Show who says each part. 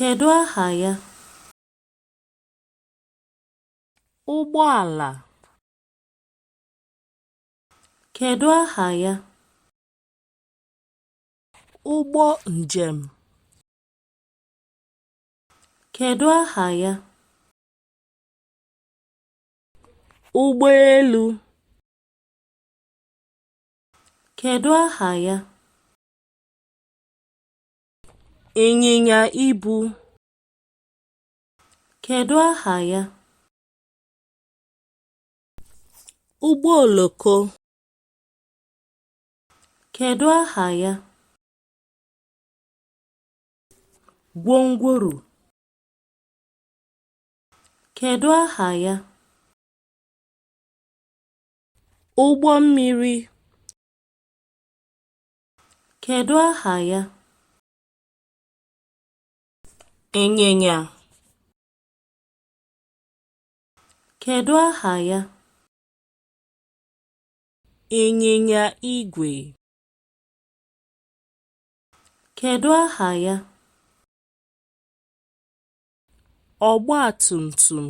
Speaker 1: Kedu aha ya? Ụgbọ ala. Kedu aha ya? Ụgbọ njem. Kedu aha ya? Ụgbọelu. Kedu aha ya? Ịnyịnya ibu. Kedu aha ya? Ụgbọ oloko. Kedu aha ya? Gwongworo. Kedu aha ya? Ụgbọ mmiri. Kedu aha ya? Ịnyịnya. Kedu aha ya? Ịnyịnya igwe. Kedu aha ya? Ọgba tum tum.